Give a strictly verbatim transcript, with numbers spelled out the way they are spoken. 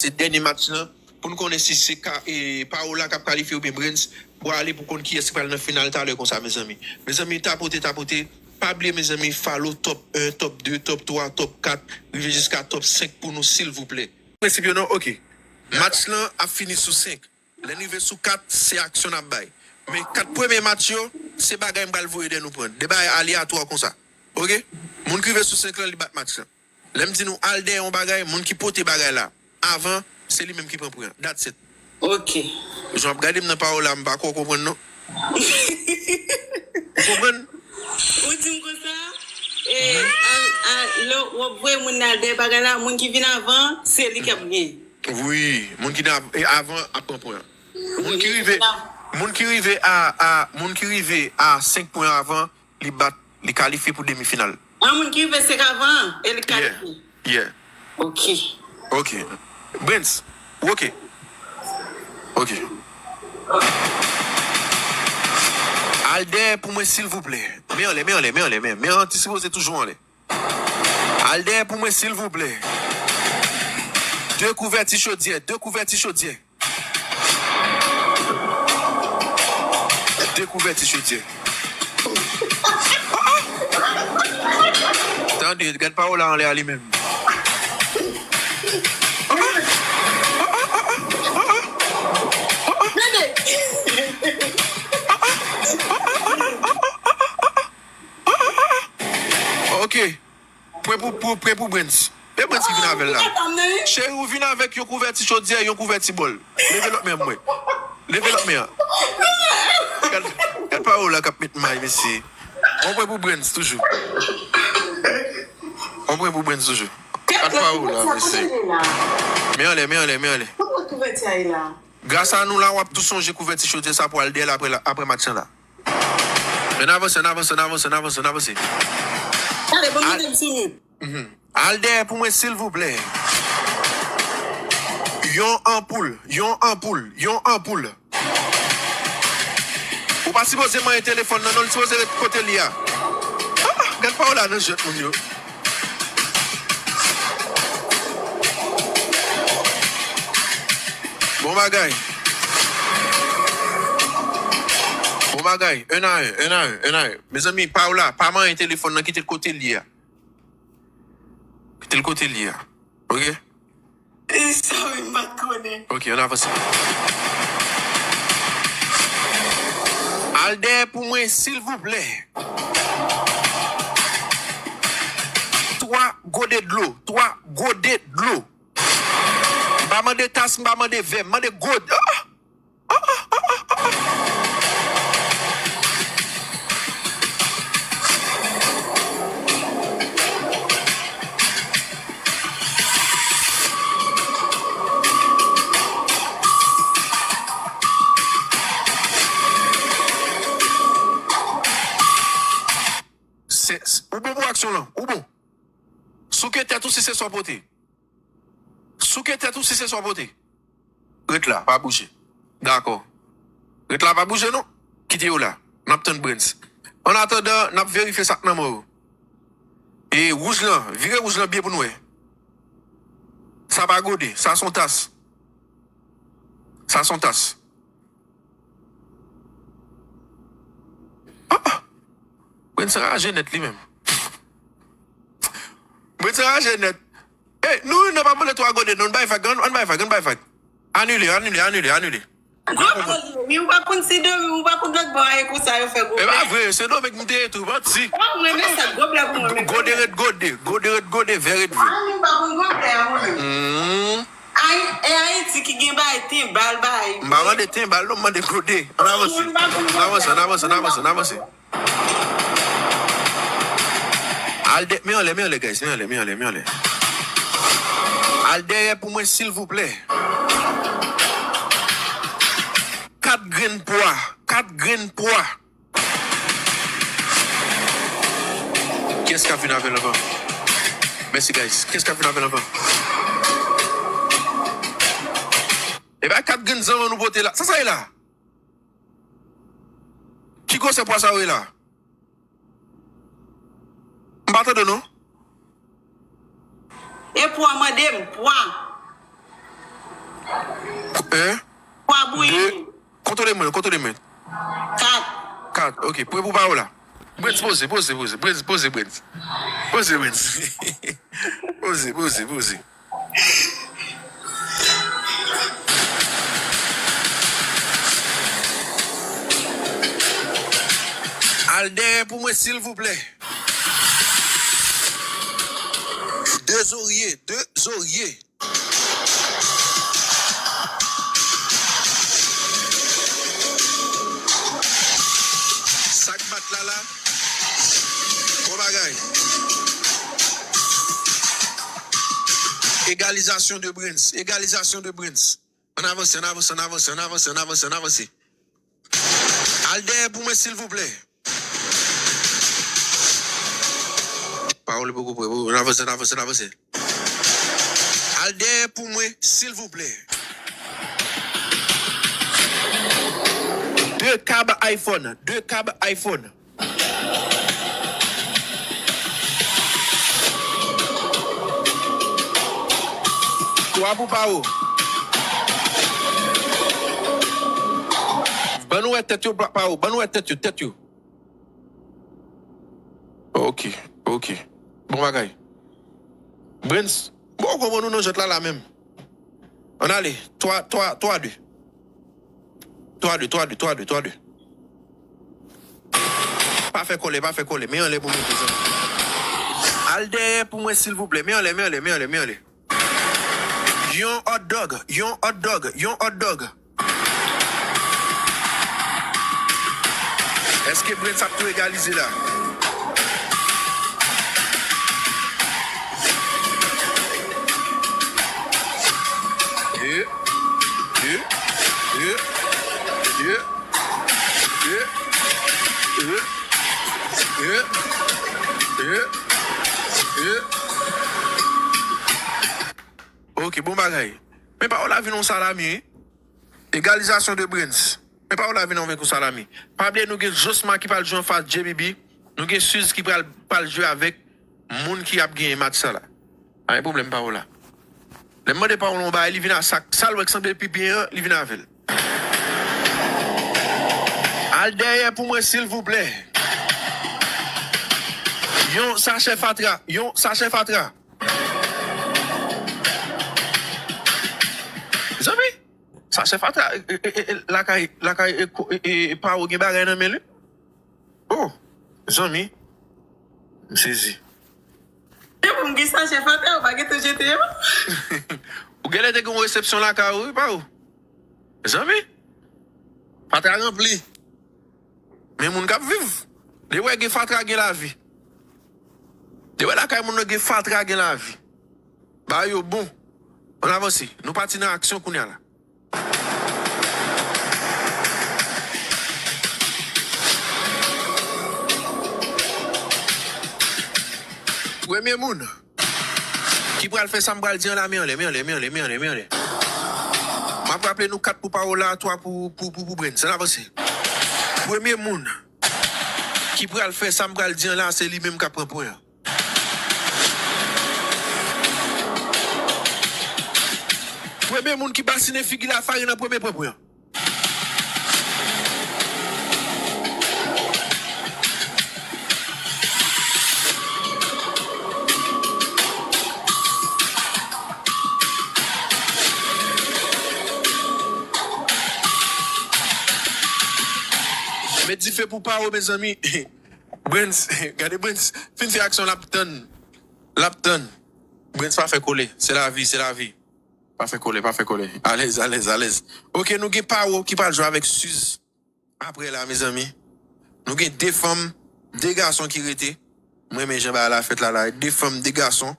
Se dènye match lan pou n konnen si se ka, e, Paola k ap kalifye oubyen Brens pou ale pou konn kiyès ki pral nan final talè konsa, mezanmi. Mezanmi, tapote, tapote. Pa bliye, mezanmi, follow top en, top de, top twa, top kat, rive jiska top senk pou nou, silvouplè. Prensip yo non, oke. Match lan ap fini sou senk. Lè n rive sou kat, se aksyon n ap bay. Men kat premye match yo, se bagay m pral voye dèyè nou pran. De bagay alyatwa konsa. Oke? Moun ki rive sou senk lan, li bat match lan. Lè m di nou al dèyè yon bagay, moun ki pote bagay la avan, se li menm ki pran pwen an. That's it. Ok. Jan w ap gade m nan Paola, m pa kwè w konprann non. Ou konprann? Ou di m konsa, e, al, al, lè w ap voye moun nan al dèyè bagay la, moun ki vin avan, se li k ap genyen. Wi, moun ki nan av-, e, avan ap pran pwen an. Moun ki rive, moun ki rive a, a, moun ki rive a senk pwen avan, li bat, li kalifye pou demi final. An moun ki rive senk avan, e li kalifye. Yeah. Yeah. Ok. Ok. Brens, ou ok? Ok. Al dèyè pou mwen, silvouplè. Men anlè, men anlè, men anlè, men, men an ti sipoze toujou anlè. Al dèyè pou mwen, silvouplè. De kouvèti chodyè, de kouvèti chodyè. De kouvèti chodyè. Tande, gad Paola anlè a li menm. Ok. Pwen pou, pou, pwen pou Brens. E Brens ki vin avè l la. Cheri, ou vin avèk yon kouvèti chodyè, yon kouvèti bòl. Leve lòt men an mwen. Leve lòt men an. Gad, gad Paola k ap met may, mesye. On pwen pou Brens toujou. On pwen pou Brens toujou. Gad Paola, mesye. Men anlè, men anlè, men anlè. Gras a nou la, w ap tou sonje kouvèti chodyè sa pou al dèyè l apre la, apre match lan la. Ann avanse, ann avanse, ann avanse, ann avanse, ann avanse. Tande, ban m mete m sou mute. Mhm. Al dèyè pou mwen, silvouplè. Yon anpoul, yon anpoul, yon anpoul. Ou pa sipoze manyen telefòn nan, non, li sipoze ret kote li a. Ah, gad Paola nan jwèt moun yo. Bon bagay. Bon bagay. Un à un, un à un, un à un. Mezanmi, Paola, pa manyen telefòn nan, kite l kote l ye a. Kite l kote l ye a. Ok? E sa wi, m pa t konnen. Ok, ann avanse. Al dèyè pou mwen, silvouplè. Twa gode dlo. Twa gode dlo. M pa mande tas, m pa mande vè, m mande gode. Ah! Se, se, ou bon pou aksyon lan, ou bon. Souke tèt ou si se sa w pote. Souke tèt ou si se sa w pote. Ret la, pa bouje. Dakò. Ret la, pa bouje non. Kite yo la. N ap tann Brens. Annatandan, n ap verifye sa k nan men w yo. E wouj lan, vire wouj lan byen pou n wè. Sa pa gode, sa se yon tas. Sa se yon tas. Ah, ah. Brens raje nèt li menm. Brens raje nèt. Ey, nou, nou pa mande twa gode, non, n bay vag, an, an bay vag, an bay vag. Anile, anile, anile, anile. Gwo blè, wi, ou pa konn si de, ou pa konn lòt bò a, e konsa yo fè gwo blè. E pa vre, se Domeng m te ye tou, manti. Mwen, men sa, gwo blè pou mwen, men gode ret gode, gode ret gode, vè ret vè. Ah, nou pa konn gwo blè a, mwen. Hmm. Ay, e Ayiti ki gen bay, tenbal bay. M pa mande tenbal, non, m mande gode. Ann avanse. Ann avanse, ann avanse, ann avanse, ann avanse. Al dè-, men anlè, men anlè, guys, men anlè, men anlè, men anlè. Al dèyè pou mwen, silvouplè. Kat grenn pwa, kat grenn pwa. Kiyès k ap vin avè l anvan? Mèsi, guys. Kiyès k ap vin avè l anvan? E pa kat grenn zanmann nou pote la. Sa, sa ye la? Ki gwosè pwa sa yo ye la? M pa tande w non. E pwa, mande m, pwa. Un, twa bouyi. De. Kontwole mwen, kontwole mwen. Kat. Kat, ok. Prè pou pawòl la. Brens, poze, poze, poze. Brens, poze, Brens. Poze, Brens. Poze, poze, poze. Al dèyè pou mwen, silvouplè. De zorye, de zorye. Sa k bat la la. Bon bagay. Egalizasyon de Brens. Egalizasyon de Brens. Ann avanse, ann avanse, ann avanse, ann avanse, ann avanse, ann avanse. Al dèyè pou mwen, silvouplè. Pawòl poko prè. Ann avanse, ann avanse, ann avanse. Al dèyè pou mwen, silvouplè. De kab iPhone. De kab iPhone. Twa pou Paro. Ban nou wè tèt yo, Paro. Ban nou wè tèt yo, tèt yo. Ok, ok. Bon bagay. Brens, bon, konprann nou nan jwèt la la menm. Ann ale. Twa, twa, twa, de. Twa, de, twa, de, twa, de, twa, de. Pa fè kòlè, pa fè kòlè. Men anlè pou mwen, mezanmi. Al dèyè pou mwen, silvouplè. Men anlè, men anlè, men anlè, men anlè. Yon hot dog, yon hot dog, yon hot dog. Èske Brens ap tou egalize la? Ye, ye, ye, ye. Ok, bon bagay. Men pawòl la vin yon salami, wi. Egalizasyon de Brens. Men pawòl la vin avèk yon salami. Pa bliye nou gen Josma ki pral jwe anfas J B B. Nou gen Suze ki pral, pral jwe avèk moun ki ap genyen match sa la. Pa gen pwoblèm pawòl la. Lè m mande pawòl yon bagay, li vin a sa, sa l wè k sanble pi byen an, li vin avè l. Al dèyè pou mwen, silvouplè. Yon sachè fatra, yon sachè fatra. Zanmi, sachè fatra, e, e, e, e, lakay, lakay, e, ko-, e, e, e, Paro gen bagay nan men li. Oh, zanmi, m sezi. E pou m gen sachè fatra, ou pa gentan jete yo? Ou genlè te gen yon resepsyon lakay ou, wi, Paro. Zanmi, fatra ranpli. Men moun k ap viv. Depi w wè gen fatra, gen lavi. Depi w wè lakay moun nan gen fatra, gen lavi. Bagay yo bon. Ann avanse. Nou pati nan aksyon kounye a la. Premye moun ki pral fè sa m pral di an la, men anlè, men anlè, men anlè, men anlè, men anlè. M ap raple nou kat pou Paro la, twa pou, pou, pou, pou Brens. Ann avanse. Premye moun ki pral fè sa m pral di an la, se li menm k ap pran pwen an. Premye moun ki basinen figi l a farin an, premye pran pwen an. Met dife pou Paro, mezanmi. Brens, gade Brens. Fin fè aksyon, l ap tann. L ap tann. Brens pa fè kole. Se lavi, se lavi. Pa fè kole, pa fè kole. Alèz, alèz, alèz. Ok, nou gen Paro ki pral jwe avèk Suze. Apre la, mezanmi, nou gen de fanm, de gason ki rete. Mwen, men jan bagay la fèt la, la. De fanm, de gason.